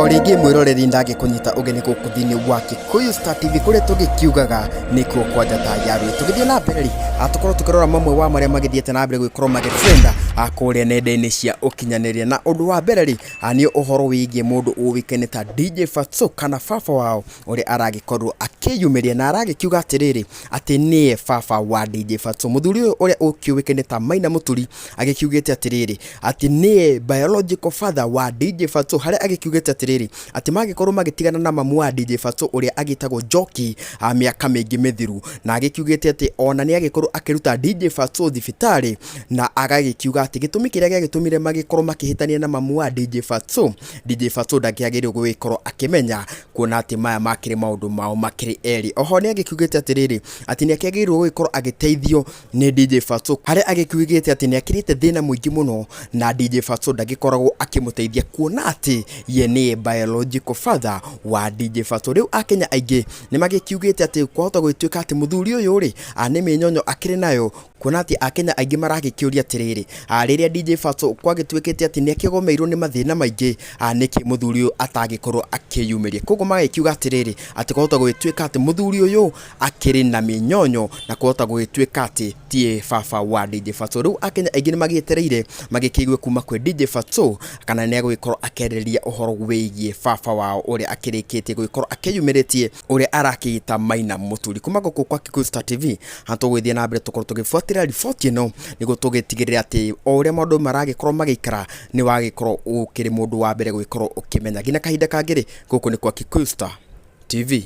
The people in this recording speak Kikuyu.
O rĩngĩ mwĩroreri ndangĩkũnyita ũgeni gũkũ thĩinĩ wa Kikuyu Star TV kũrĩa tũgĩkiugaga nĩkuo kwa njata ya rũĩ. Tũgĩthiĩ na mbere rĩ, tũkorwo tũkĩrora mamwe wa marĩa magĩthiĩte na mbere gũgĩkorwo magĩtrend kũrĩa nenda-inĩ cia ũkinyanĩria. Na ũndũ wa mbere rĩ, nĩ ũhoro wĩgiĩ mũndũ ũĩkaine ta DJ Fatxo kana baba wao ũrĩa aragĩkorwo akĩyumĩria na aragĩkiuga atĩrĩrĩ atĩ nĩye baba wa DJ Fatxo. Mũthuri ũyũ ũrĩa ũkĩũĩkaine ta Maina Mũturi agĩkiugĩte atĩrĩrĩ atĩ nĩye biological father wa DJ Fatxo, harĩa agĩkiugĩte atĩrĩrĩ atĩ magĩkorwo magĩtigana na mamu wa DJ Fatxo ũrĩa agĩtagwo Njoki mĩaka mĩingĩ mĩthiru, na agĩkiugĩte atĩ ona nĩ agĩkorwo akĩruta DJ Fatxo thibitarĩ, na agagĩkiuga atĩ gĩtũmi kĩrĩa gĩagĩtũmire magĩkorwo makĩhĩtania na mamu wa DJ Fatxo, DJ Fatxo ndakĩagĩrĩirwo gũgĩkorwo akĩmenya, kuona atĩ maya makĩrĩ maũndũ mao makĩrĩ erĩ. Oho nĩ agĩkiugĩte atĩrĩrĩ atĩ nĩ akĩagĩrĩirwo gũgĩkorwo agĩteithio nĩ DJ Fatxo, harĩa agĩkiugĩte atĩ nĩ akĩrĩte thĩna mũingĩ mũno na DJ Fatxo ndagĩkoragwo akĩmũteithia, kuona atĩ ye nĩye biological father wa DJ Fatxo. Rĩu akenya aingĩ nĩ magĩkiugĩte atĩ kwahota gũgĩtuĩka atĩ mũthuri ũyũ rĩ, nĩ mĩnyonyo akĩrĩ nayo, kuona atĩ akenya aingĩ maragĩkĩũria atĩrĩrĩ, rĩrĩa DJ Fatxo kwagĩtuĩkĩte atĩ nĩ akĩgomeirwo nĩ mathĩna maingĩ, nĩkĩ mũthuri ũyũ atagĩkorwo akĩyumĩria. Koguo magagĩkiuga atĩrĩrĩ atĩ kwahota gũgĩtuĩka atĩ mũthuri ũyũ akĩrĩ na mĩnyonyo na kwahota gũgĩtuĩka atĩ tiĩ baba wa DJ Fatxo. Rĩu akenya aingĩ nĩ magĩetereire magĩkĩigue kuma kwĩ DJ Fatxo kana nĩ agũgĩkorwo akĩarĩrĩria ũhoro wĩgiĩ baba wao ũrĩa akĩrĩkĩtie gũgĩkorwo akĩyumĩrĩtie, ũrĩa arakĩĩta Maina Mũturi. Kuma gũkũ kwa Kikuyu Star TV tũgũgĩthiĩ na mbere tũkorwo tũgĩbuatĩrĩra riboti ĩno nĩguo tũgĩtigĩrĩre atĩ o ũrĩa maũndũ maragĩkorwo magĩikara nĩ wagĩkorwo ũkĩrĩ mũndũ wa mbere gũgĩkorwo ũkĩmenya. Nginya kahinda kangĩ rĩ, gũkũ nĩ kwa Kikuyu Star TV.